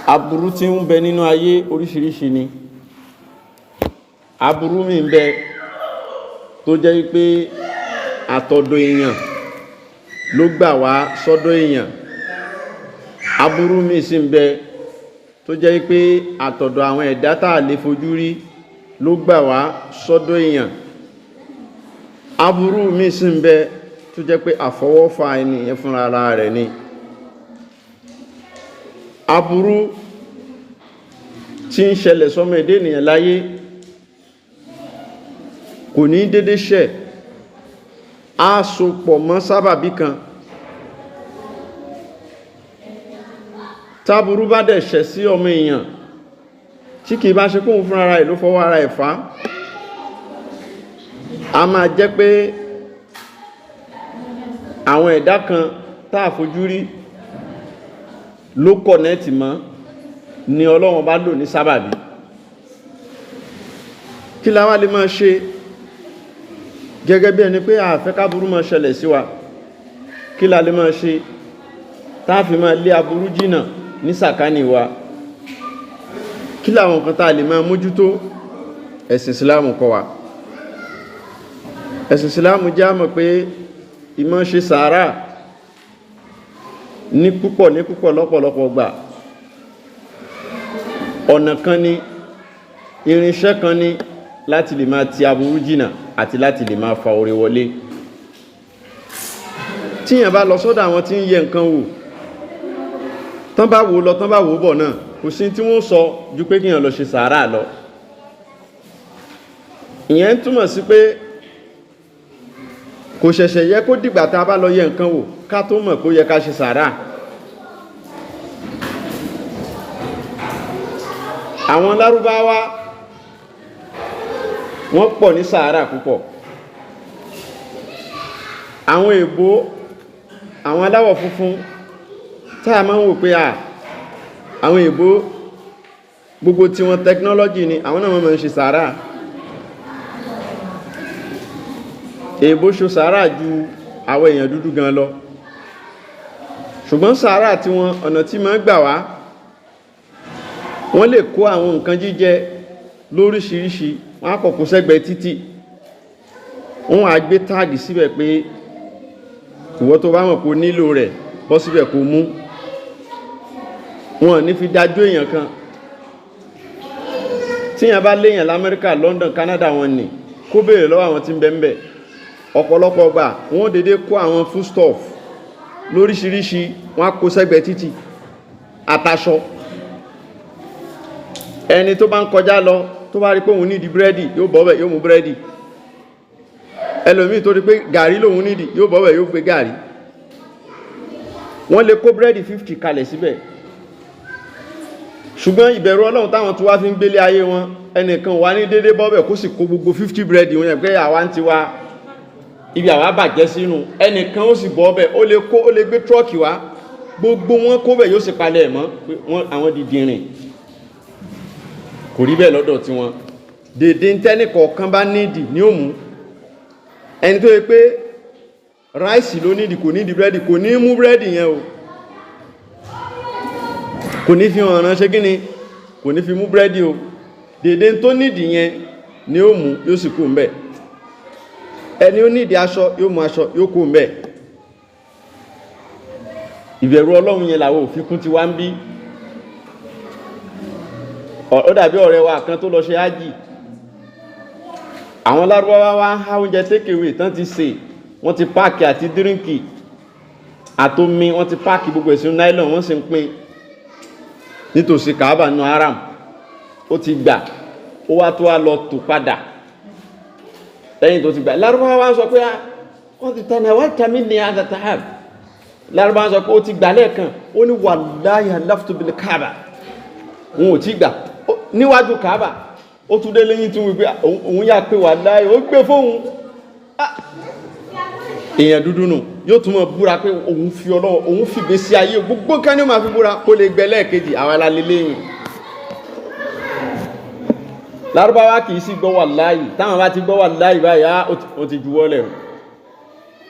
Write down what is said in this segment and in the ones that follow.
Aburú tí ń bẹ nínú ayé oríṣiríṣi ni. Aburú mi ń bẹ tó jẹ́ pé àtọ̀dọ̀ èèyàn ló gbà wá sọ́dọ̀ èèyàn. Aburú mi sì ń bẹ tó jẹ́ pé àtọ̀dọ̀ àwọn ẹ̀dá tá a lè fojú rí ló gbà wá sọ́dọ̀ èèyàn. Aburú mi sì ń bẹ tó jẹ́ pé àfọwọ́fà ènìyàn fúnra ara rẹ̀ ni. Aburú tí ń ṣẹlẹ̀ sọ́mọ èdè ènìyàn láyé kò ní dédé ṣẹ̀, á so pọ̀ mọ́ sábàbí kan. Táburú bá dẹ̀ ṣẹ̀ sí ọmọ èèyàn tí kìí bá ṣe kóhun fúnra rẹ̀ ló fọwọ́ ara ẹ̀ fà á, a máa jẹ́ pé àwọn ẹ̀dá kan tá a fojú rí ló kọ̀nẹ́tì mọ́ ni Ọlọ́run bá lò ní sábàbí. Kí la wá lè máa ṣe gẹ́gẹ́ bí ẹni pé a fẹ́ káburú máa ṣẹlẹ̀ sí wa? Kí la lè máa ṣe tá fi máa lé aburú jìnà ní sàkání wa? Kí làwọn nǹkan tá a lè máa mójútó? Ẹ̀sìn Ìsìláàmù kọ́ wa. Ẹ̀sìn Ìsìláàmù jẹ́ á mọ̀ pé ìmọ̀ ṣe sàárà ní púpọ̀ ní púpọ̀ lọ́pọ̀lọpọ̀ gbà, ọ̀nà kan ni, irinṣẹ́ kan ni láti lè máa ti aburú jìnà àti láti lè máa fa oore wọlé. Tíyàn bá lọ sọ́dọ̀ àwọn tí ń yẹ nǹkan wò, tán bá wò lọ, tán bá wò bọ̀ náà, kò sí tí wọ́n sọ ju pé kíyàn lọ ṣe sàárà lọ. Ìyẹn túmọ̀ sí pé kò ṣẹ̀ṣẹ̀ yẹ kó dìgbà tá a bá lọ yẹ nǹkan wò ká tó mọ̀ kó yẹ ká ṣe sàárà. Àwọn Lárúbáwá wọ́n pọ̀ ní sàárà púpọ̀. Àwọn èbó, àwọn aláwọ̀ funfun tá a máa ń wò pé à àwọn èbó gbogbo tí wọ́n technology ni, àwọn náà máa ń ṣe sàárà. Èbó ṣe sàárà ju àwọn èèyàn dúdú gan lọ, ṣùgbọ́n sàárà tí wọ́n, ọ̀nà tí máa ń gbà wá, wọ́n lè kó àwọn nǹkan jíjẹ lóríṣiríṣi, wọ́n á kọ̀kọ́ sẹ́gbẹ̀ẹ́ títì, wọ́n á gbé táàgì síbẹ̀ pé ìwọ tó bá mọ̀ kó nílò rẹ̀ bọ́ síbẹ̀ kó mú. Wọn ní fi dájú èèyàn kan. Tíyàn bá léèyàn l'Amẹ́ríkà, London, Canada, wọn ní kó béèrè lọ́wọ́ àwọn tí ń bẹ ń bẹ̀. Ọ̀pọ̀lọpọ̀ gbà wọ́n dédé kó àwọn foodstuff lóríṣiríṣi, wọ́n á kó sẹ́gbẹ̀ẹ́ títì àtàṣọ. Ẹni tó bá ń kọjá lọ tó bá rí pé òun nídìí búrẹ́dì, yóò bọ́ bẹ̀, yóò mú búrẹ́dì. Ẹlòmíì tó rí pé gàrí lòun nídìí, yóò bọ́ bẹ̀, yóò gbé gàrí. Wọ́n lè kó búrẹ́dì 50 kalẹ̀ síbẹ̀. Ṣùgbọ́n ìbẹ̀rù Ọlọ́run táwọn tó wá fi ń gbélé ayé wọn, ẹnìkan wà ní dédé bọ́bẹ̀ kó sì kó gbogbo 50 búrẹ́dì wọn yẹn pé àwa ń tiwa ibi àwa bàjẹ́ sínú. Ẹnìkan ó sì bọ́bẹ̀, ó lè kó, ó lè gbé trọ́ọ̀kì wá, gbogbo wọn kó bẹ̀, yóò sì palẹ̀ ẹ̀ mọ́ pé wọ́n àwọn dìdìrìn. Kò rí bẹ́ẹ̀ lọ́dọ̀ tiwọn. Dèdè ń tẹ́nì kọ̀ọ̀kan bá nídìí ní òmù. Ẹni tó yẹ pé ráìsì ló nídìí, kò nídìí búrẹ́dì, kò ní mú búrẹ́dì yẹn o, kò ní fi hàn ránṣẹ́ gíní, kò ní fi mú búrẹ́dì o. Dèdè tó nídìí yẹn ni ó mú, yóò sì kú ń bẹ̀. Ẹni ó nídìí aṣọ yóò mú aṣọ, yóò kú ń bẹ̀. Ìbẹ̀rù Ọlọ́run yẹn làwọn òfin kún ti wá ń bí. Ó dàbí ọ̀rẹ́ wa kan tó lọ ṣe ájì. Àwọn Lárúbáwá wá ń há oúnjẹ tékèwé tán ti sè, wọ́n ti páàkì àti díríǹkì àtomi, wọ́n ti páàkì gbogbo ẹ̀sìn nylon, wọ́n sì ń pín nítòsí Kaaba nù haram. Ó ti gbà, ó wá tó wá lọ tò padà lẹ́yìn tó ti gbà. Lárúbáwá wá ń sọ pé wọ́n ti tẹ̀lé wọ́n tẹ̀mí ní àtàtàhàb. Lárúbáwá sọ pé ó ti gbà lẹ́ẹ̀kan, ó ní wàláhì halaftu bil Kaaba, wọn ò tí gbà níwájú Kaaba. Ó tún dé lẹ́yìn tí wọ́n gbé òun yà pé wàláhì ó gbé fóun. Èèyàn dúdú nù, yóò tún mọ̀ búra pé òun fi Ọlọ́run, òun fi gbèsè ayé gbogbo nǹkan ní ó máa fi búra kó lè gbẹ lẹ́ẹ̀kejì. Àwọn alálẹ́lẹ́yìn Lárúbáwá kì í sì gbọ́ wàláhì. Táwọn bá ti gbọ́ wàláhì báyìí, ó ti juwọ́ lẹ̀,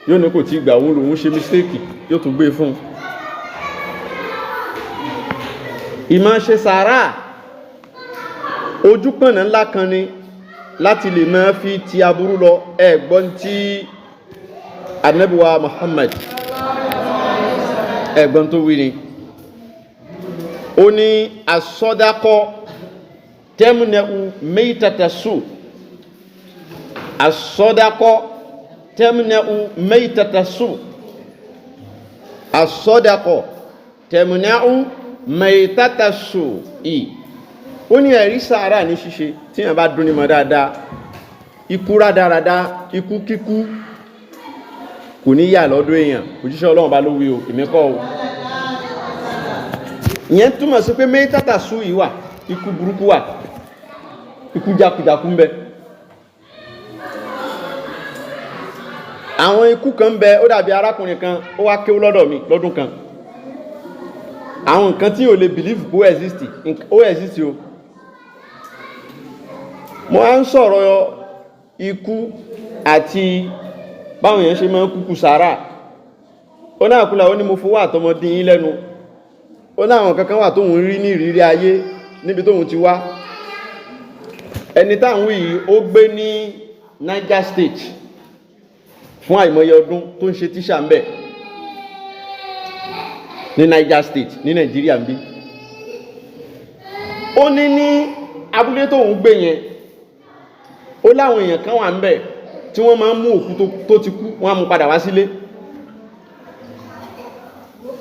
yóò ní kò tí gbà, òun lòun ṣe mistake, yóò tún gbé fún un. Ìmọ̀ ṣe sàárà ojúpọ̀nà ńlá kan ni láti lè máa fi ti aburú lọ. Ẹ̀gbọ́n tí Ànábì wa Muhammad, ẹ̀gbọ́n tó wí ni, ó ní asọ́dákọ́ tẹ́mùnẹ́ù mẹ́tàtàsù, asọ́dákọ́ tẹ́mùnẹ́ù mẹ́tàtàsù, asọ́dákọ́ tẹ́mùnẹ́ù mẹ́tàtàsù ì. Ó ní ẹ̀rí sàárà ní ṣíṣe tí yàn bá dún ní mọ̀ dáadáa, ikú rádaràdá, ikú kíkú kò ní yà lọ́dọ̀ èèyàn. Òjíṣẹ́ Ọlọ́run bá ló wí o, èmi kọ́ o. Ìyẹn túmọ̀ sí pé mẹ́tàtà sú yìí wà, ikú burúkú wà, ikú jákujàku ń bẹ. Àwọn ikú kan ń bẹ, ó dàbí arákùnrin kan, ó wá kéwú lọ́dọ̀ mi lọ́dún kan. Àwọn nǹkan tí ò lè believe kó exist, ó exist o. Mo á ń sọ̀rọ̀ ikú àti báwọn èèyàn ṣe máa ń kúkú sàárà. Ó náà kúlà, ó ní mo fowó àtọmọdé yín lẹ́nu. Ó láwọn kankan wà tóun rí ní ìrírí ayé níbi tóun ti wá. Ẹni táwọn yìí, ó gbé ní Niger State fún àìmọye ọdún tó ń ṣe tíṣà ń bẹ̀ ní Niger State ní Nàìjíríà ń bí. Ó ní ní abúlé tóun gbé yẹn, ó láwọn èèyàn kan wà ń bẹ̀ tí wọ́n máa ń mú òkú tó ti kú, wọ́n á mú padà wá sílé.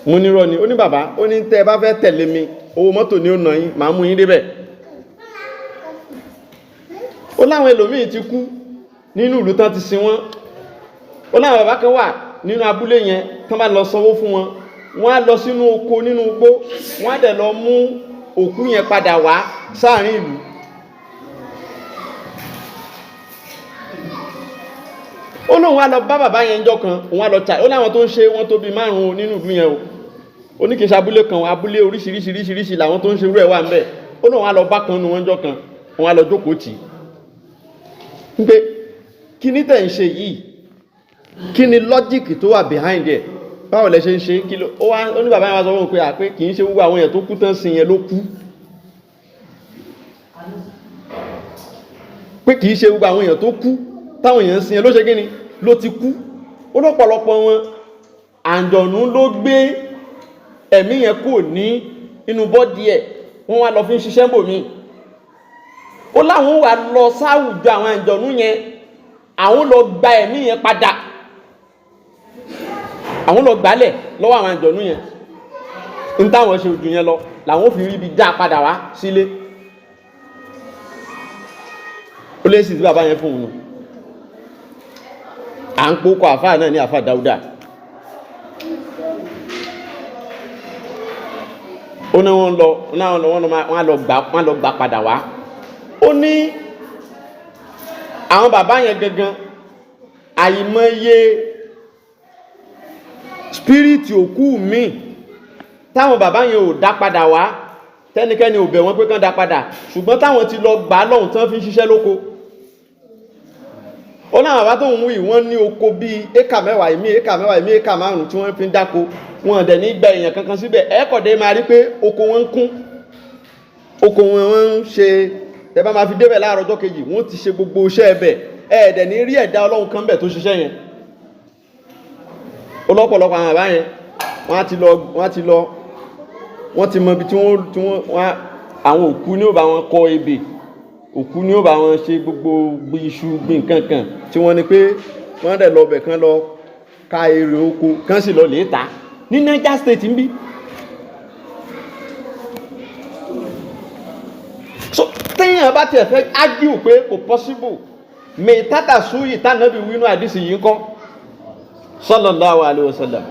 Mo nírọ́ ni. Ó ní bàbá, ó ní tẹ́ ẹ bá fẹ́ tẹ̀lé mi, owó mọ́tò ní ó nà yín, màá mú yín débẹ̀. Ó láwọn ẹlòmíì ti kú nínú ìlú tán ti sin wọ́n. Ó láwọn bàbá kan wà nínú abúlé yẹn, tán bá lọ sanwó fún wọn, wọ́n á lọ sínú oko nínú igbó, wọ́n á dẹ̀ lọ mú òkú yẹn padà wá sáàrin ìlú. Ó lóun wá lọ bá bàbá yẹn jọ kan, òun wá lọ tà. Ó láwọn tó ń ṣe wọ́n tó bí márùn-ún nínú ìlú yẹn o. Ó ní kì í ṣe abúlé kan, abúlé oríṣiríṣiríṣiríṣi làwọn tó ń ṣe irú ẹ̀ wà ń bẹ̀. Ó lóun wá lọ bá kan nu wọn jọ kan, òun wá lọ jókòó tì í pé kí ní tẹ̀ ń ṣe yìí, kí ni lọ́jíìkì tó wà behind ẹ̀, báwo lẹ ṣe ń ṣe, kí ló ó wá. Ó ní bàbá yẹn wá sọ fún un pé àpé kì í ṣe gbogbo àwọn èèyàn tó kú tán sí yẹn ló kú, pé kì í ṣe gbogbo àwọn èèyàn tó kú táwọn èèyàn ń sin yẹn ló ṣe kí ni ló ti kú. Ó lọ́pọ̀lọpọ̀ wọn àǹjọ̀nú ló gbé ẹ̀mí yẹn kúrò ní inú bọ́dì ẹ̀, wọ́n wá lọ fi ń ṣiṣẹ́ bò mí. Ó láwọn wà lọ sáwùjọ àwọn àǹjọ̀nú yẹn, àwọn lọ gba ẹ̀mí yẹn padà, àwọn lọ gbálẹ̀ lọ́wọ́ àwọn àǹjọ̀nú yẹn. Ń táwọn ṣe ojú yẹn lọ làwọn fi rí ibi dá padà wá sílé. Ó lé sí ti bàbá yẹn fún òun nù. À ń kókọ àfáà náà ní àfáà Dáúdà. Ó ní wọ́n lọ, wọ́n lọ, wọ́n lọ gbà, wọ́n lọ gbà padà wá. Ó ní àwọn bàbá yẹn gangan, àìmọye spiriti òkú mi táwọn bàbá yẹn ò dá padà wá, tẹ́nikẹ́ni ò bẹ̀ wọ́n pé kán dá padà, ṣùgbọ́n táwọn ti lọ gbà lọ́hùn tán fi ń ṣiṣẹ́ lóko. Ó náà bàbá tó ń wí, wọ́n ní oko bíi éka 10, ìmí éka 10, ìmí éka 5 tí wọ́n fi ń dáko. Wọn dẹ̀ ní gba èèyàn kankan síbẹ̀. Ẹ̀ẹ́kọ̀dé máa rí pé oko wọn ń kún, oko wọn wọ́n ń ṣe. Tẹ́ bá máa fi débẹ̀ láàárọ̀ ọjọ́ kejì, wọ́n ti ṣe gbogbo iṣẹ́ ẹbẹ̀. Ẹ̀ẹ́dẹ̀ ní rí ẹ̀dá Ọlọ́run kan bẹ̀ tó ṣiṣẹ́ yẹn. Ó lọ́pọ̀lọpọ̀ àwọn bàbá yẹn, wọ́n á ti lọ, wọ́n á ti lọ, wọ́n ti mọ ibi tí wọ́n, tí wọ́n, wọ́n, àwọn òkú ní ó bá wọn kọ ebè, òkú ní ó bá wọn ṣe gbogbo gbin iṣu, gbin nǹkan kan tí wọ́n ní pé wọ́n dẹ̀ lọ bẹ̀ kán lọ ka èrè oko kán sì lọ lè ta ní Niger State ń bí. So téèyàn bá tiẹ̀ fẹ́ argue pé kò possible, mẹ́tàtà súyì tánàbí wínú àdìsí yìí ń kọ́ sallallahu alaihi wasallam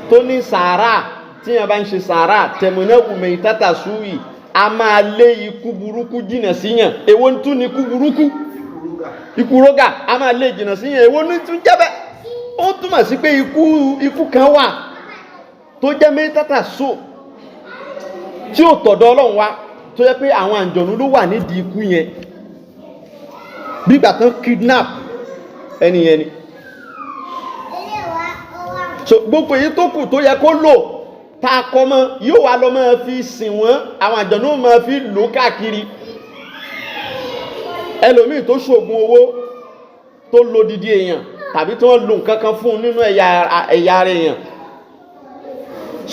tó ní sàárà, tíyàn bá ń ṣe sàárà tẹ̀mọ̀nẹ́wù mẹ́tàtà súyì, a máa lé ikú burúkú jìnà síyàn. Èwo ń tún ní ikú burúkú? Ikú rógà, a máa lé jìnà síyàn. Èwo ní tún jẹ́ bẹ́ẹ̀? Ó túmọ̀ sí pé ikú kan wà tó jẹ́ mẹ́tàtà só tí ò tọ̀dọ̀ Ọlọ́run wá, tó jẹ́ pé àwọn àǹjọ̀nú ló wà nídìí ikú yẹn, bí ìgbà tán kidnap ẹni yẹn ni. So gbogbo èyí tó kù tó yẹ kó lò Tá a kọ́ mọ́ yóò wá lọ máa fi sìn wọ́n, àwọn àjọ̀nú máa fi lò káàkiri. Ẹlòmíì tó ṣògùn owó tó lo didi èèyàn tàbí tí wọ́n lo nǹkan kan fún un nínú ẹ̀yà ara èèyàn,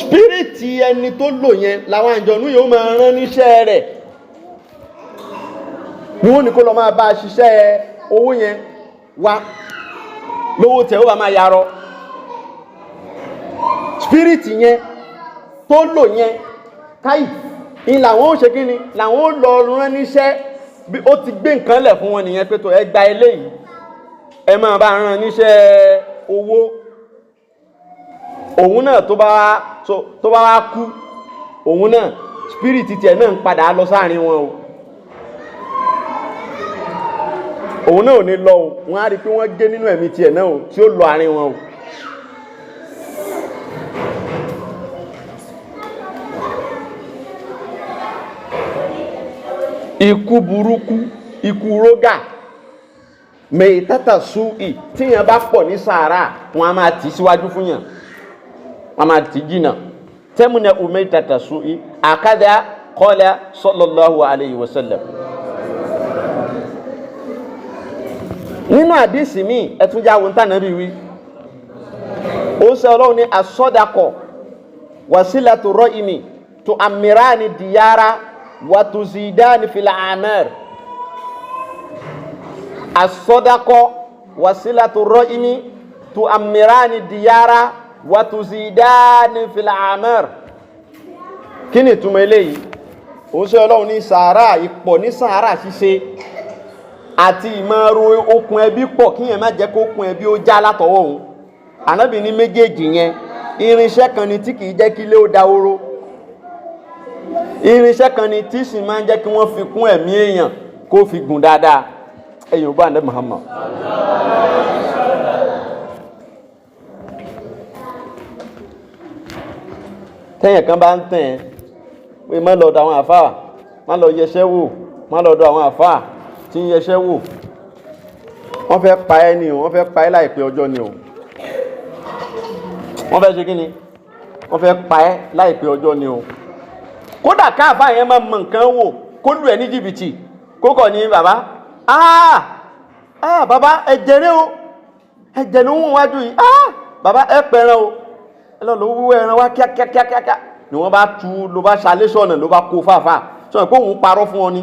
spiriti ẹni tó lò yẹn làwọn àjọ̀nú yóò máa rán níṣẹ́ rẹ̀, ni wọ́n ní kó lọ máa bá a ṣiṣẹ́ owó yẹn wá lówó tẹ̀ ó bá máa yarọ. Spiriti yẹn tó lò yẹn káyì ní làwọn ó ṣe kí ni, làwọn ó lọ rán níṣẹ́. Bí ó ti gbé nǹkan lẹ̀ fún wọn nìyẹn pé tó ẹ gba eléyìí, ẹ máa bá rán níṣẹ́ owó. Òun náà tó bá wá kú, òun náà spiriti tiẹ̀ náà ń padà lọ sáàrin wọn o, òun náà ò ní lọ o, wọ́n á rí i pé wọ́n gé nínú ẹ̀mí tiẹ̀ náà o tí ó lọ àárín wọn o. Ikú burúkú, ikú rógà, mẹ́tàtà súì, tíyàn bá pọ̀ ní sàárà, wọn a máa tì síwájú fún yàn, wọn a máa tì jìnà. Tẹ́múnà mẹ́tàtà súì àkàdá qala sallallahu alayhi wa sallam. Nínú àdísì míì ẹtún jáwọ́ ń tànà bí wí, ó sọ Ọlọ́run ní asọ́dakọ̀ wasilatu rọ́ìmì tó àmìránì dìyára wàtúzìdáni fìlà àmẹ́r. Asọ́dakọ̀ wasilatu rọ́ìmì tó àmìránì dìyára wàtúzìdáni fìlà àmẹ́r. Kí ni ìtumọ̀ eléyìí? Ó sọ Ọlọ́run ní sàárà, ìpọ̀ ní sàárà ṣíṣe àti ìmọ̀ọ́rọ̀ okùn ẹbí pọ̀, kí yẹn má jẹ́ kó okùn ẹbí ó já látọwọ́ òun. Ànábì ní méjèèjì yẹn irinṣẹ́ kan ni tí kìí jẹ́ kí ilé ó dahoro, irinṣẹ́ kan ni tí sì máa ń jẹ́ kí wọ́n fi kún ẹ̀mí èèyàn kó fi gùn dáadáa. Ẹ̀yìn ògbà ànábì Muhammad. Tẹ́yìn kan bá ń tẹ̀ ẹ́ pé má lọ dọ̀ àwọn àfáà, má lọ yẹṣẹ́ wò, má lọ dọ̀ àwọn àfáà tí ń yẹṣẹ́ wò, wọ́n fẹ́ pa ẹ́ ni o, wọ́n fẹ́ pa ẹ́ láìpẹ́ ọjọ́ ni o. Wọ́n fẹ́ ṣe kí ni? Wọ́n fẹ́ pa ẹ́ láìpẹ́ ọjọ́ ni o. Kódà káàfà yẹn máa mọ nǹkan wò, kó lù ẹ́ ní jìbìtì, kó kọ̀ ní bàbá, ah bàbá ẹ̀jẹ̀ rẹ o, ẹ̀jẹ̀ ló ń wọ́n wájú yìí, ah bàbá ẹ pẹran o, ẹ lọ lọ wúwẹ́ ẹran wá kíákíákíá, ni wọ́n bá tu, ló bá ṣalé sọ̀nà, ló bá kó fáfá sọ̀nà pé òun parọ́ fún ọ ni.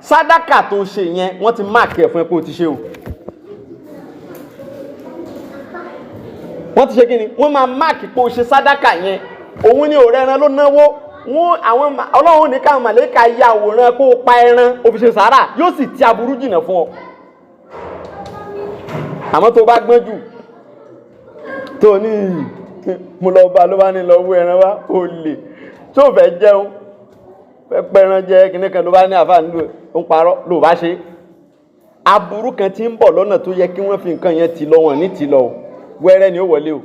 Sádàkà tó ṣe yẹn wọ́n ti máàkì ẹ̀ fún ẹ pé o ti ṣe o. Wọ́n ti ṣe kí ni? Wọ́n máa máàkì pé o ṣe sádàkà yẹn. Òun ni òrẹ́ ẹran ló náwó. Wọ́n àwọn Ọlọ́run ní káwọn màlẹ́kà ya àwòrán kó o pa ẹran o fi ṣe sàárà, yóò sì ti aburú jìnà fún ọ. Àmọ́ tó bá gbọ́n jù tó ní mo lọ bá ló bá ní lọ wú ẹran wá, o lè tó fẹ́ jẹun fẹ́ pẹran jẹ kìnnìkan ló bá ní àfáà nílò ń parọ́ ló bá ṣe. Aburú kan tí ń bọ̀ lọ́nà tó yẹ kí wọ́n fi nǹkan yẹn ti lọ wọ̀n ní ti lọ o, wẹ́rẹ́ ni ó wọlé o,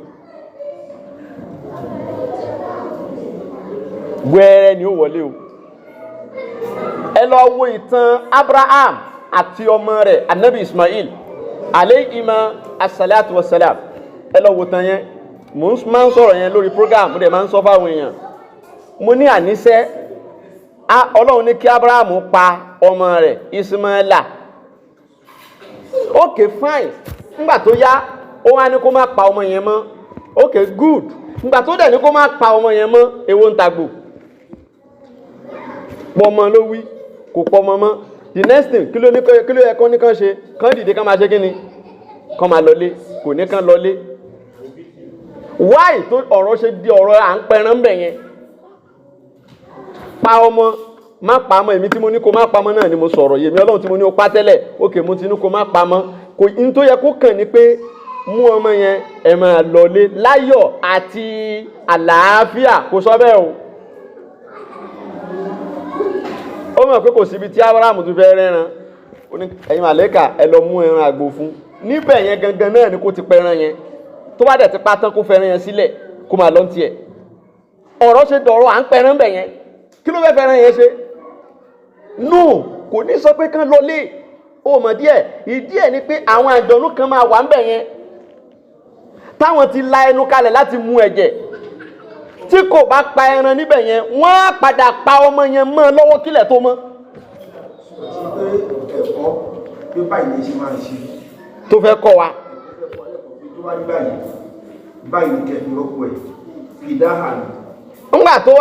wẹ́rẹ́ ni ó wọlé o. Ẹ lọ wo ìtàn Abraham àti ọmọ rẹ̀ Anabi Ismail alayhima assalatu wassalam. Ẹ lọ wo tàn yẹn. Mo máa ń sọ̀rọ̀ yẹn lórí program, mo dẹ̀ máa ń sọ fáwọn èèyàn. Mo ní àníṣe Ọlọ́run ní kí Abraham pa ọmọ rẹ̀ Ismaila. Okay fine, ńgbà tó yá ó wá ní kó má pa ọmọ yẹn mọ́. Okay good, ńgbà tó dẹ̀ ní kó má pa ọmọ yẹn mọ́, èwo ń tagbò pọmọ ló wí, kò pọmọ mọ́. The next thing kí ló ní kí ló yẹ kó ní kán ṣe? Kán dìde kán máa ṣe kí ni? Kán máa lọlé. Kò ní kán lọlé. Why tó ọ̀rọ̀ ṣe di ọ̀rọ̀ à ń pẹran bẹ̀ yẹn? Pa ọmọ má pa mọ́, èmi tí mo ní kó má pa mọ́ náà ni mo sọ̀rọ̀ yèmí Ọlọ́run tí mo ní o pa tẹ́lẹ̀. Òkè mo ti ní kó má pa mọ́, kò ní tó yẹ kó kàn ní pé mú ọmọ yẹn ẹ máa lọlé láyọ̀ àti àlàáfíà. Kò sọ bẹ́ẹ̀ o. Ó mọ̀ pé kò síbi tí Abraham tún fẹ́ rẹ́ran. Ó ní ẹ̀yin màlẹ́kà ẹ lọ mú ẹran àgbò fún. Níbẹ̀ yẹn gangan náà ni kó ti pẹran yẹn. Tó bá dẹ̀ ti pa tán kó fẹ́ran yẹn sílẹ̀ kó máa lọ ní tiẹ̀. Ọ̀rọ̀ ṣe dọ̀rọ̀ à ń pẹran bẹ̀ yẹn. Kí ló fẹ́ fẹ́ràn yẹn ṣe? No, kò ní sọ pé kán lọlé. Ó mọ̀ díẹ̀. Ìdí ẹ̀ ni pé àwọn àjọ̀nú kan máa wà ń bẹ̀ yẹn táwọn ti la ẹnu kalẹ̀ láti mu ẹ̀jẹ̀. Tí kò bá pa ẹran níbẹ̀ yẹn, wọ́n á padà pa ọmọ yẹn mọ́ lọ́wọ́ kílẹ̀ tó mọ́. Pé ẹ̀kọ́ pé báyìí ní ṣe máa ń ṣe tó fẹ́ kọ́ wa. Ẹ̀kọ́ pé tó wá rí báyìí báyìí ní kẹfì rọ́pò ẹ̀ fìdáhà ní. Ńgbà tó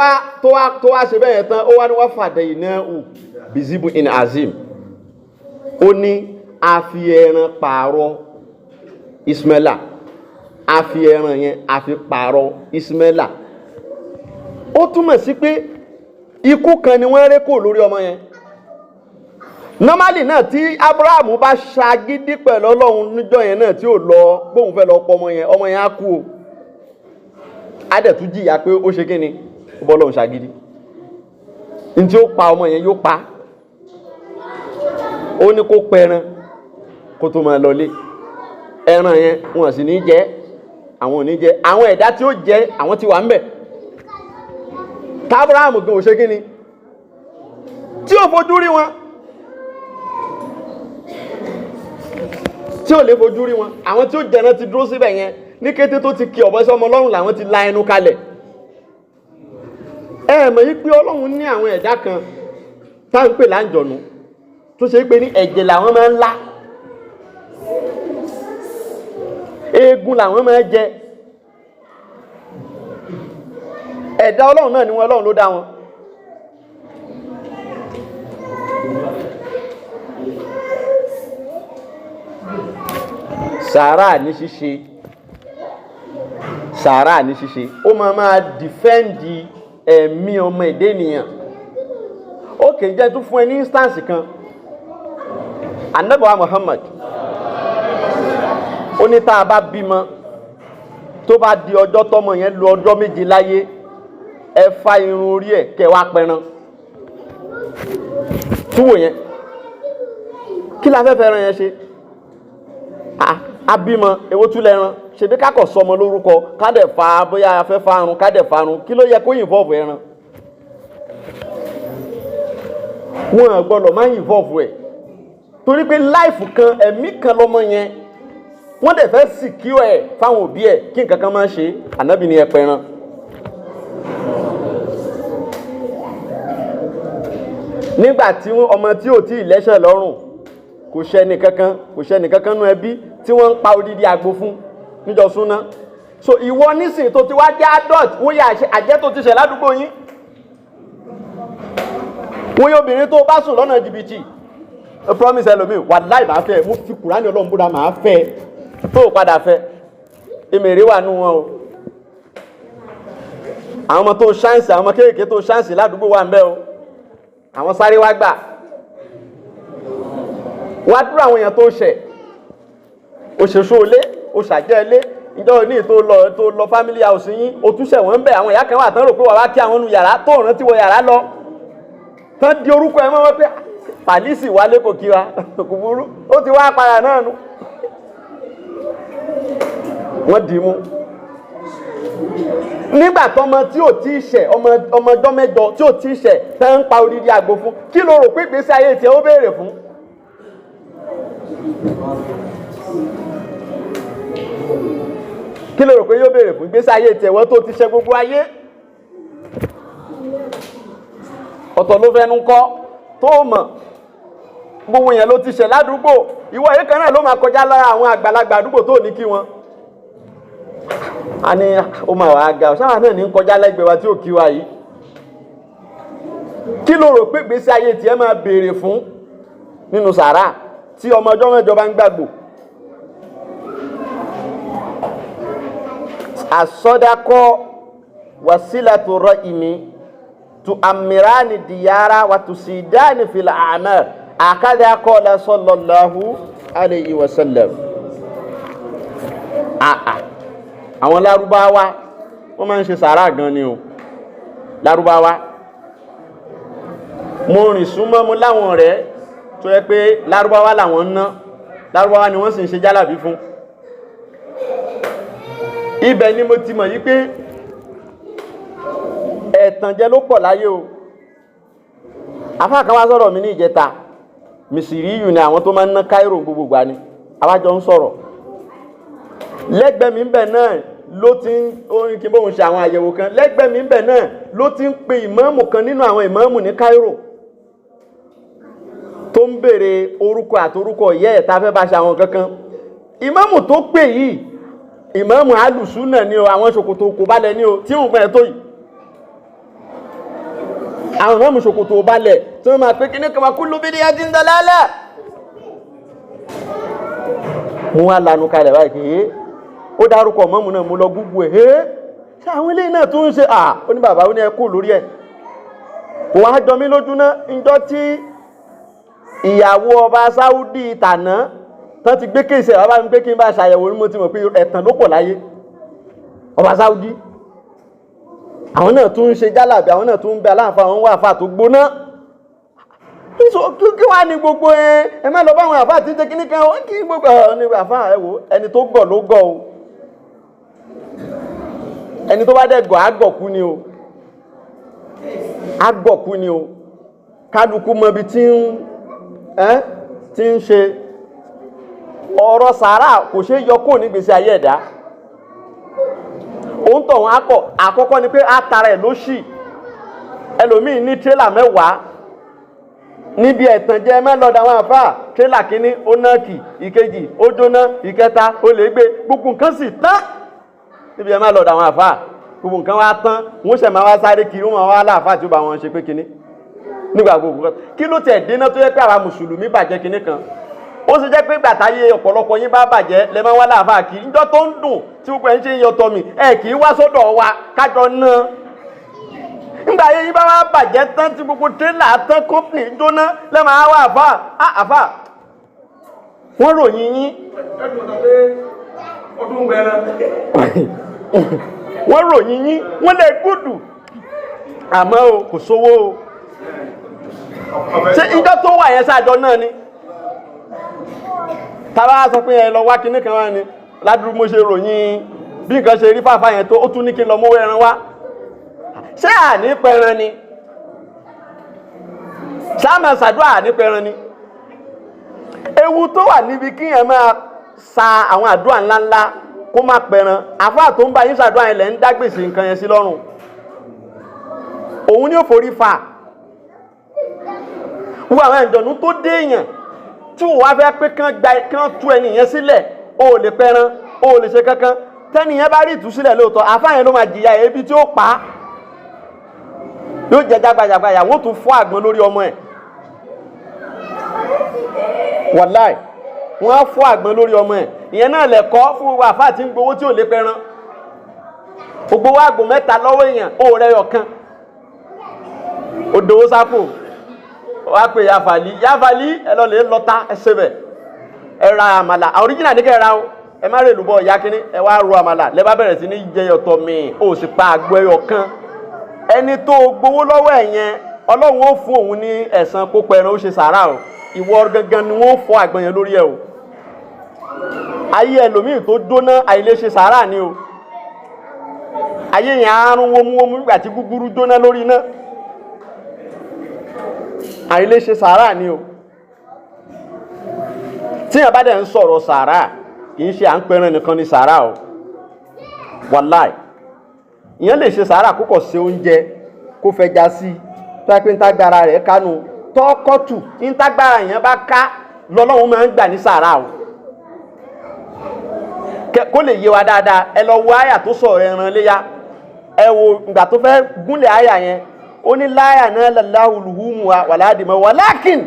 wá ṣe bẹ́ẹ̀ yẹn tán, ó wá ní wá fàdé iná ù bizibu in azim. Ó ní a fi ẹran pààrọ̀ Ismaila, a fi ẹran yẹn a fi pààrọ̀ Ismaila. Ó túmọ̀ sí pé ikú kan ni wọ́n ré kò lórí ọmọ yẹn. Normally náà, tí Abraham bá ṣagídí pẹ̀lú Ọlọ́run níjọ́ yẹn náà, tí ò lọ bóun fẹ́ lọ pọ̀ ọmọ yẹn, ọmọ yẹn á kú o. Á dẹ̀ tún jìyà pé ó ṣe kí ni, ó bọ́ Ọlọ́run ṣagídí. Ní tí ó pa ọmọ yẹn yóò pa. Ó ní kó pẹran kó tó máa lọlé. Ẹran yẹn wọn sì ní jẹ, àwọn ò ní jẹ, àwọn ẹ̀dá tí ó jẹ àwọn ti wà ń bẹ̀. Tábúráàmù gan ò ṣe kí ni, tí ò fojú rí wọn, tí ò lè fojú rí wọn. Àwọn tí ó jẹran ti dúró síbẹ̀ yẹn. Ní kété tó ti kí ọ̀bọ sí ọmọ Ọlọ́run làwọn ti la ẹnu kalẹ̀. Ẹ mọ̀ yí pé Ọlọ́run ní àwọn ẹ̀dá kan tá ń pè láǹjọ̀nù, tó ṣe pé ní ẹ̀jẹ̀ làwọn máa ń lá, eegun làwọn máa ń jẹ. Ẹ̀dá Ọlọ́run náà ni wọn, Ọlọ́run ló dá wọn. Sàárà ní ṣíṣe, sàárà ní ṣíṣe, ó máa máa dìfẹ́ǹdì ẹ̀mí ọmọ èdè ènìyàn. Ó kè jẹ́ tún fún ẹ ní instance kan. Ànábì wa Muhammad ó ní tá a bá bímọ, tó bá di ọjọ́ tọ́mọ yẹn lu ọjọ́ 7 láyé, ẹ fa irun orí ẹ̀ kẹ́ wá pẹran. Túwò yẹn, kí la fẹ́ fẹ́ràn yẹn ṣe? A bímọ, èwo tún lẹ́ran? Ṣebí ká kọ̀ sọmọ lórúkọ, ká dẹ̀ fa bóyá a fẹ́ farun, ká dẹ̀ farun, kí ló yẹ kó involve ẹran? Wọn gbọ́dọ̀ máa involve ẹ̀, torí pé láìfù kan, ẹ̀mí kan lọ́mọ yẹn, wọ́n dẹ̀ fẹ́ secure ẹ̀ fáwọn òbí ẹ̀ kí nǹkan kan máa ṣe. Ànábì ni ẹ pẹran. Nígbà tí ọmọ tí ò tí ì lẹ́sẹ̀ lọ́rùn, kò ṣẹ́ni kankan, kò ṣẹ́ni kankan nú ẹbí tí wọ́n ń pa odidi àgbo fún níjọ súná. So ìwọ nísìnyí tó ti wá jẹ́ adult, wọ́n yà àjẹ́ tó ti ṣẹ̀ ládùúgbò yín, wọ́n yóò obìnrin tó bá sùn lọ́nà jìbìtì, ó promise ẹlòmíì, wàláì máa fẹ́, mo fi Kùránì Ọlọ́run búra máa fẹ́, tó o padà fẹ́, èmèrè wà nù wọn o. Àwọn ọmọ tó ṣáǹsì, àwọn ọmọ kéèké tó ṣáǹsì ládùúgbò wà ń bẹ o, àwọn sáré wá gbà wá dúró. Àwọn èèyàn tó ṣẹ̀, òṣèṣò ilé, òṣàjẹ́ ilé, ìjọ òní tó lọ family house yín, o tún ṣẹ̀ wọ́n ń bẹ̀. Àwọn ìyá kan wà tán rò pé wà wá kí àwọn nu yàrá, tó rántí wọ yàrá lọ tán di orúkọ ẹ mọ́ wọn pé pàlísì wálé kò kí wa, kò burú, ó ti wá padà náà nu, wọ́n dì í mú. Nígbà tọmọ tí ò tí ì ṣẹ̀, ọmọ ọjọ́ 8 tí ò tí ì ṣẹ̀ tẹ́ ń pa odidi àgbo fún, kí ló rò pé ìgbésí ayé tiẹ̀ ó béèrè fún? Kí ló rò pé yóò béèrè fún ìgbésí ayé tiẹ̀, wọ́n tó ti ṣe gbogbo ayé? Ọ̀tọ̀ ló fẹnu kọ́ tó mọ̀, gbogbo yẹn ló ti ṣẹ̀ ládùúgbò. Ìwọ yìí kan náà ló máa kọjá lára àwọn àgbàlagbà àdúgbò tó ní kí wọn. A ní ó máa wàá ga ọ̀sáwà náà ní kọjá lẹ́gbẹ̀ẹ́ wa tí ò kí wa yìí. Kí ló rò pé ìgbésí ayé tiẹ̀ máa béèrè fún nínú sàrà tí ọmọ ọjọ́ 8 bá ń gbàgbò? Àsọdakọ wasilatu ra'imi tu amirani diyara wa tusidani fil a'mal akadha qala sallallahu alayhi wa sallam. Àwọn Lárúbáwá wọ́n máa ń ṣe sàárà gan ni o. Lárúbáwá, mo rìn súnmọ́ mo láwọn ọ̀rẹ́ tó yẹ pé Lárúbáwá làwọn ń ná, Lárúbáwá ni wọ́n sì ń ṣe jálàbí fún. Ibẹ̀ ni mo ti mọ̀ yí pé ẹ̀tànjẹ ló pọ̀ láyé o. Afá kan wá sọ̀rọ̀ mi ní ìjẹta, Mísíríyù ni àwọn tó máa ń ná Cairo gbogbo gbà ni. Àwájọ ń sọ̀rọ̀ lẹ́gbẹ̀ẹ́ mi ń bẹ̀ náà ló ti ń orin kí n bóun ṣe àwọn àyẹ̀wò kan lẹ́gbẹ̀ẹ́ mi bẹ̀ náà ló ti ń pe ìmáàmù kan nínú àwọn ìmáàmù ní Cairo tó ń béèrè orúkọ àti orúkọ ìyá ẹ̀ tá a fẹ́ bá ṣe àwọn kankan. Ìmáàmù tó pè yìí, ìmáàmù alùsùnà ni o, àwọn ṣòkòtò kò balẹ̀ ni o, tí òun gbẹ̀rẹ̀ tó yìí, àwọn ìmáàmù ṣòkòtò balẹ̀ tí wọ́n máa pé kí ní kama kullu bid'atin dalalah. Mo wá lanu kalẹ̀ báyìí kì í ó dárúkọ mọ́mù náà, mo lọ gúgú ẹ̀ ẹ́ ṣe àwọn eléyìí náà tún ń ṣe à ó ní bàbá ó ní ẹ kú lórí ẹ̀. Kò wá jọ mí lójú náà njọ́ tí ìyàwó ọba Sáúdì tàná tán ti gbé kéèsì ẹ̀ bàbá mi pé kí n bá ṣàyẹ̀wò ní mo ti mọ̀ pé ẹ̀tàn ló pọ̀ láyé. Ọba Sáúdì àwọn náà tún ń ṣe jálàbí, àwọn náà tún ń bẹ aláǹfà, àwọn wà àfà tó gbóná. Kí wàá ní gbogbo ẹ má lọ bá àwọn àfà tí ń ṣe kíní kan, ó kí gbogbo ẹ ní àfà ẹ wò, ẹni tó gọ̀ ló gọ̀ o, ẹni tó bá dẹ̀ gọ̀ á gọ̀ kú ni o, á gọ̀ kú ni o. Kálukú mọ ibi tí ń ẹ́ tí ń ṣe. Ọ̀rọ̀ sàárà kò ṣe é yọ kúrò nígbèsí ayé ẹ̀dá. Òun tọ̀ wọn akọ̀ àkọ́kọ́ ni pé á tara ẹ̀ lóṣì. Ẹlòmíì ní tírélà 10 níbi ẹ̀tàn jẹ́ mẹ́lọ́dà àwọn àfáà. Tírélà kínní ó náà kì, ìkejì ó jóná, ìkẹta ó lè gbé, gbogbo nǹkan sì tán níbi ẹ̀ mẹ́lọ́dà àwọn àfáà, gbogbo nǹkan wá tán, wọ́n ṣẹ̀ máa wá sáré kiri, wọ́n máa wá láàfáà tí ó bá wọn ṣe pé kínní nígbà gbogbo. Kí ló tẹ̀ dénà tó yẹ pé àwa mùsùlùmí bàjẹ́ kínní kan? Ó sì jẹ́ pé gbàtáyé ọ̀pọ̀lọpọ̀ yín bá bàjẹ́ lẹ máa wá láàfáà kí njọ́ tó ń dùn tí gbogbo ẹ̀ ń ṣe ń yọtọ̀ mi ẹ̀ kì í wá sọ́dọ̀ wa kájọ ná. Nígbà ayé yín bá wá bàjẹ́ tán tí gbogbo tírélà tán, kọ́pìnì jóná, lẹ máa wá àfáà á àfáà wọ́n ròyìn yín. Wọ́n ròyìn yín, wọ́n lè gùdù àmọ́ o kò sówó o. Ṣé ìjọ tó wà yẹn sáàjọ náà ni tàbá sọ pé ẹ lọ wá kinní kan wá ni ládùúgbò mo ṣe ròyìn bí nǹkan ṣe rí fàáfàá yẹn tó, ó tún ní kí n lọ mówó ẹran wá. Ṣé àní pẹran ni sáàmà ṣàdúrà àní pẹran ni? Ewu tó wà níbi kí yẹn máa sa àwọn àdúrà ńláńlá kó má pẹran, àfáà tó ń bá yín ṣàdúrà yẹn lẹ̀ ń dá gbèsè nǹkan yẹn sí lọ́rùn, òun ni ó forí fa wọ́n. Àwọn ìjọ̀nú tó dé èèyàn tí wọ́n wá fẹ́ pé kán gba kán tú ẹni yẹn sílẹ̀, o ò lè pẹran, o ò lè ṣe kankan. Tẹ́ni yẹn bá rí ìtúsílẹ̀ lóòótọ́, àfáà yẹn ló máa jìyà ebi tí ó pa á, yóò jẹ jágbajàgba, wọ́n tún fọ́ àgbọn lórí ọmọ ẹ̀. Wàláì, wọ́n á fọ́ àgbọn lórí ọmọ ẹ̀. Ìyẹn náà lẹ̀kọ́ fún gbogbo àfáà tí ń gbowó tí ò lè pẹran. Gbogbo àgbò 3 lọ́wọ́ èèyàn, ó rẹ̀ ọ̀kan, ó dowó sápò, wá pé yafali yafali, ẹ lọ lè lọta, ẹ ṣe bẹ, ẹ ra àmàlà original ní kẹ́ ẹ ra o, ẹ má rè lùbọ ìyá kínní, ẹ wá ro àmàlà lẹ bá bẹ̀rẹ̀ sí ní jẹ ọ̀tọ̀ mi, ó sì pa àgbo ẹyọ kan. Ẹni tó gbowó lọ́wọ́ ẹ̀ yẹn, Ọlọ́run ó fún òun ní ẹ̀san kó pẹran, ó ṣe sàárà o. Ìwọ gangan ni wọ́n fọ́ àgbọn yẹn lórí ẹ o. Ayé ẹlòmíì tó jóná, àìlè ṣe sàárà ni o. Ayé yẹn àrùn wómúwómú nígbà tí gúgúrú jóná lórí iná, àìlè ṣe sàárà ni o. Tí yẹn bá dẹ̀ ń sọ̀rọ̀ sàárà, kì í ṣe à ń pẹran nìkan ni sàárà o. Wàláì, ìyẹn lè ṣe sàárà kó kọ̀ ṣe oúnjẹ, kó fẹja sí i, tó yẹ pé ń tágbára rẹ̀ kánú tọ́kọ́tù, ń tágbára yẹn bá ká lọ́lọ́run máa ń gbà ní sàárà o. Kó lè yé wa dáadáa, ẹ lọ wo àyà tó sọ̀rọ̀ ẹran léyà, ẹ wo ìgbà tó fẹ́ gúnlẹ̀ àyà yẹn, ó ní láyà náà làláhù lùhùmù wa wàládìmọ̀ wàlákìn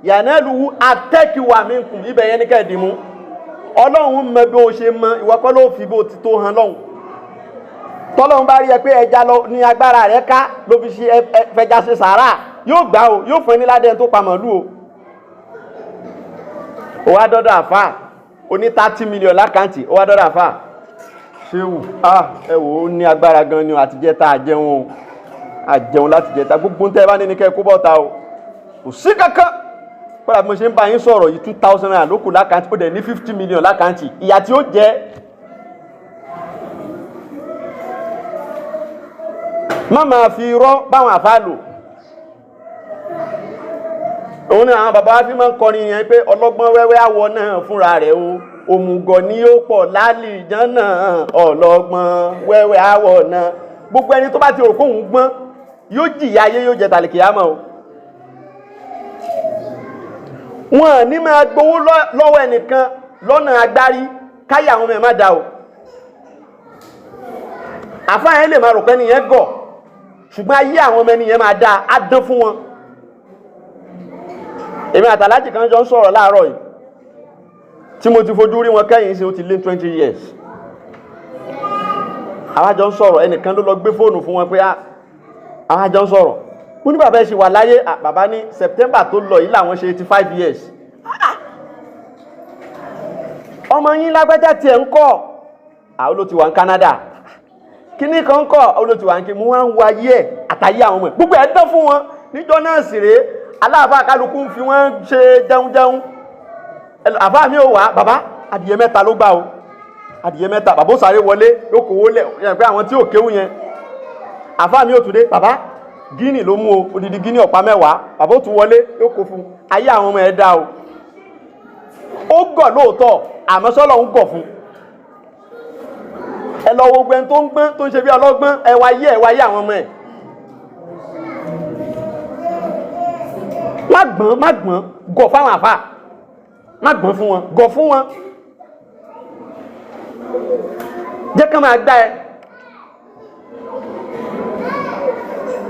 yàná lùhù àtẹ́kìwà minkum. Ibẹ̀ yẹn ní kẹ́ẹ̀dì mú. Ọlọ́run mọ bí o ṣe mọ, ìwọ kọ́ ló fi bó ti tó hàn lọ́hùn. Tọ́lọ́run bá rí ẹ pé ẹja lọ ní agbára rẹ ká ló fi ṣe fẹja ṣe sàárà, yóò gbà o, yóò fún ẹ ní ládẹ́ni tó pa màlúù o. Ó wá dọ́dọ̀ àfà ó ní 30 million lákàntì, ó wá dọ́dọ̀ àfà ṣéwù, ẹ wò ó ní agbára gan ni o, àtijẹ́ tá a jẹun o, àjẹun láti jẹta, gbogbo tẹ́ ẹ bá ní ní kẹ́ ẹ kó bọ́ta o, kò sí kankan. Kódà bí mo ṣe ń bá yín sọ̀rọ̀ yìí, 2,000 naira ló kù lákàntì, ó dẹ̀ ní 50 million lákàntì. Ìyà tí ó jẹ́ má máa fi irọ́ báwọn àfáà lò. Òun ni àwọn bàbá wa fi máa ń kọrin yẹn pé ọlọ́gbọ́n wẹ́wẹ́ àwọ̀ náà fúnra rẹ̀ o. Òmùgọ̀ ni ó pọ̀ lálìjánà, ọlọ́gbọ́n wẹ́wẹ́ àwọ̀ náà. Gbogbo ẹni tó bá ti rò kóhun gbọ́n yóò jìyà ayé, yóò jẹ tàlìkìyámọ̀ o. Wọn ní máa gbowó lọ́wọ́ ẹnìkan lọ́nà agbárí káyà àwọn ọmọ ẹ̀ má da o. Àfáà yẹn lè máa rò pé ẹnìyẹn gọ̀, ṣùgbọ́n ayé àwọn ọmọ ẹnìyẹn máa dáa, á dán fún wọn. Èmi àtàlájì kan jọ ń sọ̀rọ̀ láàárọ̀ yìí tí mo ti fojú rí wọn kẹ́yìn sí, ó ti lé 20 years. Àwa jọ ń sọ̀rọ̀, ẹnìkan ló lọ gbé fóònù fún wọn pé àwa jọ ń sọ̀rọ̀. Mo ní bàbá ẹ ṣì wà láyé. Bàbá ní September tó lọ yìí làwọn ṣe 85 years. Ọmọ yín lágbájá tiẹ̀ ń kọ́, àwọn ló ti wà ní Canada, kíní kan kọ́, àwọn ló ti wà ní kí mo wá ń wo ayé ẹ̀ àtàyé àwọn ọmọ ẹ̀, gbogbo ẹ̀ dán fún wọn. Níjọ́ náà sì rèé, aláàfáà kálukú ń fi wọ́n ṣe jẹun jẹun. Àfáà mi ò wá, bàbá adìyẹ mẹ́ta ló gbà o, adìyẹ mẹ́ta. Bàbá ó sáré wọlé, yóò kówó lẹ̀ yẹn pé àwọn tí ò kéwú yẹn. Àfáà mi ò tún dé, bàbá gíní ló mú o, odidi gíní ọ̀pá mẹ́wàá. Bàbá ó tún wọlé, yóò kó fún un. Ayé àwọn ọmọ ẹ̀ dá o. Ó gọ̀ lóòótọ́, àmọ́ sọ́lọ́ ń gọ̀ fún. Ẹ lọ wo gbẹ́ni tó ń gbọ́n, tó ń ṣe bí ọlọ́gbọ́n, ẹ wá yé, ẹ wá yé àwọn ọmọ ẹ̀. Má gbọ́n, má gbọ́n, gọ̀ fáwọn àfáà, má gbọ́n fún wọn, gọ̀ fún wọn, jẹ́ kán máa gbá ẹ,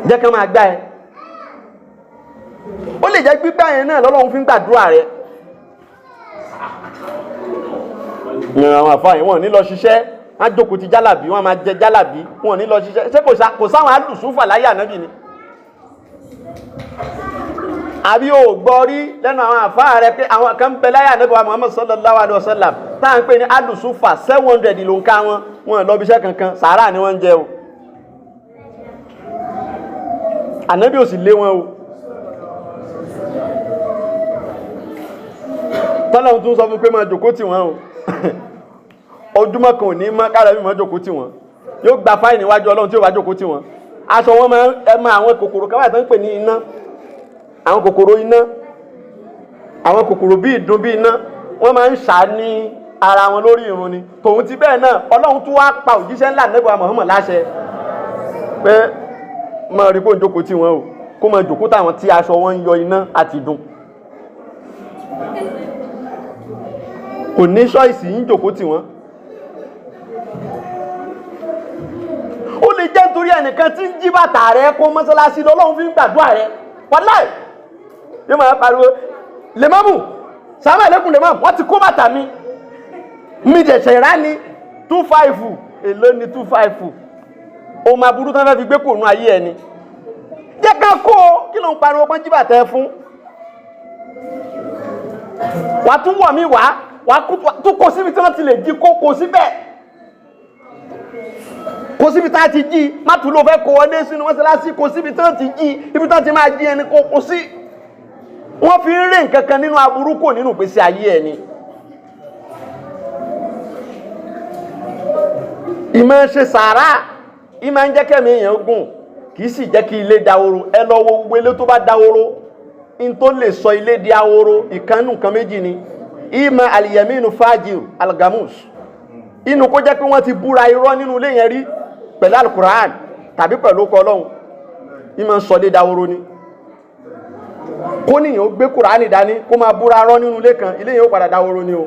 jẹ́ kán máa gbá ẹ. Ó lè jẹ́ gbígbá yẹn náà lọ́lọ́run fi ń gbàdúrà rẹ. Àwọn àfáà yẹn, wọ́n ní lọ ṣiṣẹ́, wọ́n á jókòó ti jálàbí, wọ́n á máa jẹ jálàbí, wọ́n ní lọ ṣiṣẹ́. Ṣé kò sáwọn alùsùfà láyé ànábì ni? Àbí o gbọ́ rí lẹ́nu àwọn àfáà rẹ pé àwọn kan ń bẹ láyé ànábì wa Muhammad sallallahu alayhi wa sallam tá à ń pè ní alùsùfà, 700 ló ń ká wọn, wọn lọ bí iṣẹ́ kankan, sàárà ni wọ́n ń jẹ o. Ànábì ò sì lé wọn o. Tọ́lọ́run tún sọ fún pé máa jòkó tì wọ́n o. Ojúmọ́ kan ò ní mọ́ kára mi máa jòkó tì wọ́n. Yóò gba fáìní níwájú Ọlọ́run tí ó bá jòkó tì wọ́n. Aṣọ wọn máa ẹ mọ àwọn kòkòrò kan wà tó ń pè ní iná. Àwọn kòkòrò iná, àwọn kòkòrò bí ìdun bí iná, wọ́n máa ń ṣà ní ara wọn lórí irun ni. Tòun ti bẹ́ẹ̀ náà, Ọlọ́run tún wá pa òjíṣẹ́ ńlá Ànábì wa Muhammad láṣẹ pé máa rí kó ń jókòó tì wọ́n o, kó máa jòkó táwọn tí aṣọ wọn ń yọ iná àti ìdun. Kò ní ṣọ́ìsì ń jòkó tì wọ́n. Ó lè jẹ́ nítorí ẹnìkan tí ń jí bàtà rẹ kó mọ́sálásí lọ́lọ́run fi ń gbàdúrà rẹ. Wàláì yóò máa pariwo lèmọ́mù sàmà lẹ́kùn lèmọ́mù, wọ́n ti kó bàtà mi, mi jẹ̀ṣẹ̀ rá ni 25, èló ni 25? O máa burú tán fẹ́ fi gbé kòónú ayé ẹni. Jẹ́ ká kó o, kí ló ń pariwo pọ́n jí bàtà ẹ fún? Wàá tún wọ̀ mí wá, wàá tún kó síbi tí wọ́n ti lè jí kó, kó síbẹ̀, kó síbi tá a ti jí. Má tún ló fẹ́ kó wọlé sínú mọ́sálásí, kó síbi tí wọ́n ti jí, ibi tí wọ́n ti máa jí ẹni kó kó sí. Wọ́n fi ń rè nǹkan kan nínú aburú kò nínú ìgbésí ayé ẹni. Ìmọ̀ ṣe sàárà, ìmọ̀ ń jẹ́ kẹ́mi èèyàn gùn, kì í sì jẹ́ kí ilé dahoro. Ẹ lọ wo gbogbo ilé tó bá dahoro, n tó lè sọ ilé di ahoro, ìkànnù nǹkan méjì ni. Ìmọ̀ aliyaminu fajir algamus, inú kó jẹ́ pé wọ́n ti búra irọ́ nínú ilé yẹn rí pẹ̀lú alukur'an tàbí pẹ̀lú ọkọ̀ Ọlọ́run, ìmọ̀ ń sọ lé dahoro ni. Kó níyàn ó gbé kùránì dání kó máa búra rọ́ nínú ilé kan, ilé yẹn ó padà dahoro ni o.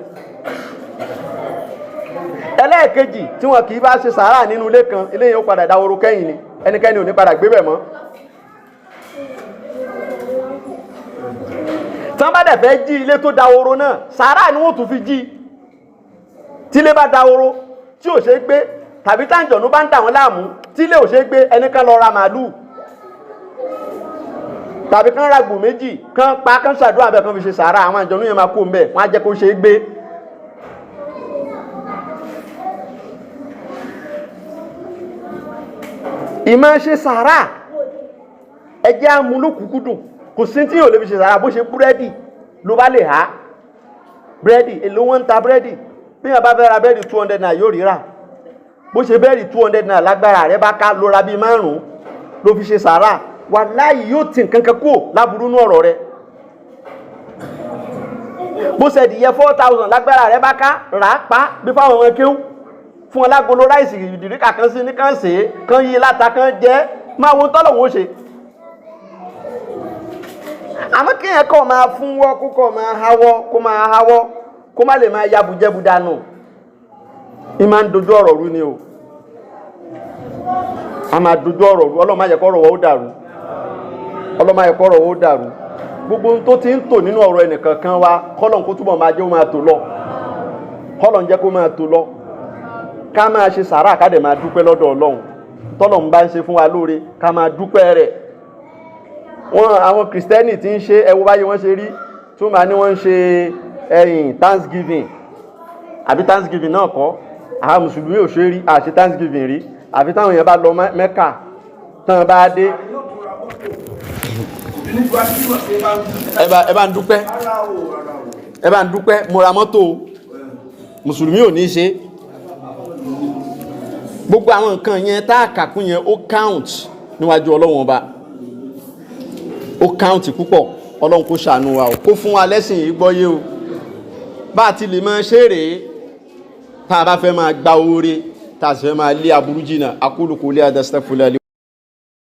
Ẹlẹ́ẹ̀kejì, tí wọn kì í bá ṣe sàárà nínú ilé kan, ilé yẹn ó padà dahoro kẹ́yìn ni, ẹnikẹ́ni ò ní padà gbé bẹ̀ mọ́. Tí wọ́n bá dẹ̀ fẹ́ jí ilé tó dahoro náà, sàárà ni wọ́n tún fi jí. Tí ilé bá dahoro tí ò ṣe é gbé, tàbí táǹjọ̀nú bá ń dà wọ́n láàmú tí ilé ò ṣe é gbé, ẹnìkan lọ ra màálù tàbí kán ra gbò méjì, kán pa, kán ṣàdúrà bẹ́ẹ̀, kán fi ṣe sàárà, àwọn àjọ̀nú yẹn máa kó ń bẹ̀, wọ́n á jẹ́ kó ṣe é gbé. Ìmọ̀ ṣe sàárà, ẹjẹ́ amúlòkúkúdùn, kò sí tí yóò lè fi ṣe sàárà. Bó ṣe búrẹ́dì ló bá lè há búrẹ́dì, èló wọ́n ń ta búrẹ́dì? Bí yàn bá fẹ́ ra búrẹ́dì 200 naira yóò ríra. Bó ṣe búrẹ́dì 200 naira lágbára rẹ bá ká, ló ra bíi márùn-ún ló fi ṣe sàárà, wàláhì yóò ti nǹkan kan kúrò láburú nú ọ̀rọ̀ rẹ. Bó ṣe dìyẹ 4,000 lágbára rẹ bá ká, rà á pa bí fáwọn ọmọ kéwú, fún ọ lágolo ráìsì ìdìríkà kan sí ní kàn ṣe é, kàn yí láta, kàn jẹ́, máa wo tọ́lọ̀ wọ́n ṣe. Àmọ́ kéèyàn kọ́ máa fún wọ́, kó kọ́ máa háwọ́, kó máa háwọ́, kó má lè máa yabùjẹ́bù dànù, ì máa ń dojú ọ̀rọ̀ rú ni o. A máa dojú ọ̀rọ̀ rú. Ọlọ́run má jẹ́ kọ́rọ̀ wọ́ ó dàrú. Ọlọ́run má jẹ́ kọ́rọ̀ wọ́ ó dàrú. Gbogbo ohun tó ti ń tò nínú ọ̀rọ̀ ẹnìkankan wa, kọ́lọ̀ kó túbọ̀ máa jẹ́ ó máa tò lọ, kọ́lọ̀ ń jẹ́ kó máa tò lọ. Ká máa ṣe sàárà, ká dẹ̀ máa dúpẹ́ lọ́dọ̀ Ọlọ́run. Tọ́lọ̀ ń bá ń ṣe fún wa lóore, ká máa dúpẹ́ rẹ̀. Wọ́n àwọn Kìrìsìtẹ́nì tí ń ṣe, ẹ wo báyìí wọ́n ṣe rí tó máa ní wọ́n ń ṣe ẹ̀yìn Thanksgiving, àbí Thanksgiving náà kọ́. Àwọn Mùsùlùmí ò ṣe rí àṣe Thanksgiving rí, àfi táwọn èèyàn bá lọ Mẹ́kà tán bá dé. Nígbà tí wọ́n ṣe bá ń Ẹ bá ń dúpẹ́. Rárá o, rárá o. Ẹ bá ń dúpẹ́, mo ra mọ́tò o. Mùsùlùmí ò ní ṣe gbogbo àwọn nǹkan yẹn tá a kàkún yẹn. Ó count níwájú Ọlọ́run Ọba, ó count púpọ̀. Ọlọ́run kó ṣàánú wa o, kó fún wa lẹ́sìn yìí gbọ́yé o. Bá a ti lè máa ṣe rèé tá a bá fẹ́ máa gba oore, tá a sì fẹ́ máa lé aburú jìnnà. Aqulu qawli hadha, astaghfirullah.